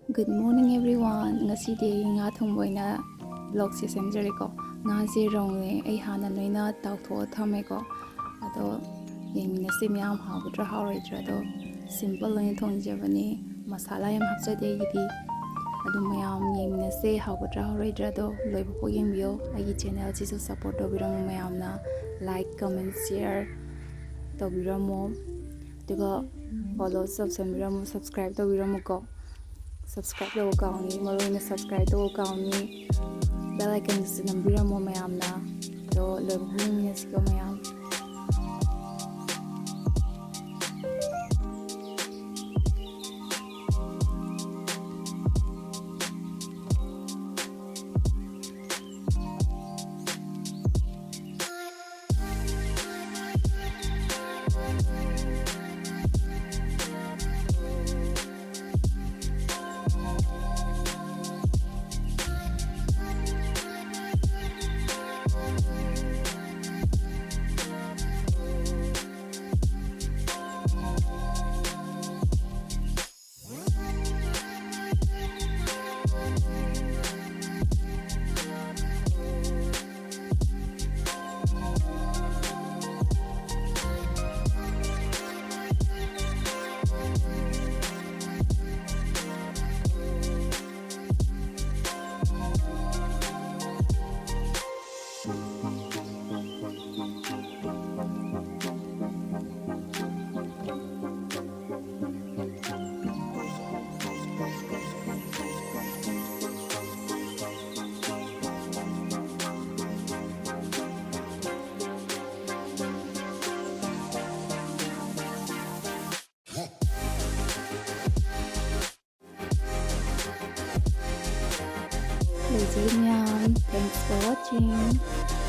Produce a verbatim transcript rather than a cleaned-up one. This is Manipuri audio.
Good morning everyone. ꯉꯁꯤꯗꯤ ꯑꯩ ꯉꯥ ꯊꯣꯡꯕ ꯑꯣꯏꯅ vlogꯁꯦ ꯁꯦꯝꯖꯔꯦꯀꯣ. ꯉꯥꯁꯦ ꯔꯧꯅꯦ, ꯑꯩ ꯍꯥꯟꯅ ꯂꯣꯏꯅ ꯇꯥꯎꯊꯣꯛꯑ ꯊꯝꯃꯦꯀꯣ. ꯑꯗꯣ ꯌꯦꯡꯃꯤꯟꯅꯁꯦ ꯃꯌꯥꯝ ꯍꯥꯎꯒꯗ꯭ꯔꯥ ꯍꯥꯎꯔꯣꯏꯗ꯭ꯔꯥꯗꯣ. Simple ꯑꯣꯏꯅ ꯊꯣꯡꯖꯕꯅꯦ, ꯃꯁꯥꯂꯥ ꯌꯥꯝ ꯍꯥꯞꯆꯗꯦ ꯑꯩꯒꯤꯗꯤ. ꯑꯗꯨ ꯃꯌꯥꯝ ꯌꯦꯡꯃꯤꯟꯅꯁꯦ ꯍꯥꯎꯒꯗ꯭ꯔꯥ ꯍꯥꯎꯔꯣꯏꯗ꯭ꯔꯥꯗꯣ ꯂꯣꯏꯕ ꯐꯥꯎ ꯌꯦꯡꯕꯤꯌꯣ. ꯑꯩꯒꯤ channelꯁꯤꯁꯨ support ꯇꯧꯕꯤꯔꯝꯃꯣ ꯃꯌꯥꯝꯅ, like, comment, share ꯇꯧꯕꯤꯔꯝꯃꯣ. ꯑꯗꯨꯒ follow ꯇꯧꯁꯟꯕꯤꯔꯝꯃꯣ, subscribe ꯇꯧꯕꯤꯔꯝꯃꯨꯀꯣ. Subscribe ꯇꯧꯕ ꯀꯥꯎꯅꯤ, ꯃꯔꯨ ꯑꯣꯏꯅ subscribe ꯇꯧꯕ ꯀꯥꯎꯅꯤ. Bell iconꯁꯨ ꯅꯝꯕꯤꯔꯝꯃꯣ ꯃꯌꯥꯝꯅ. ꯑꯗꯣ ꯂꯣꯏꯕ ꯐꯥꯎ ꯌꯦꯡꯃꯤꯟꯅꯁꯤꯀꯣ ꯃꯌꯥꯝ. ꯂꯩꯖꯩ ꯃꯌꯥꯝ, thanks for watching.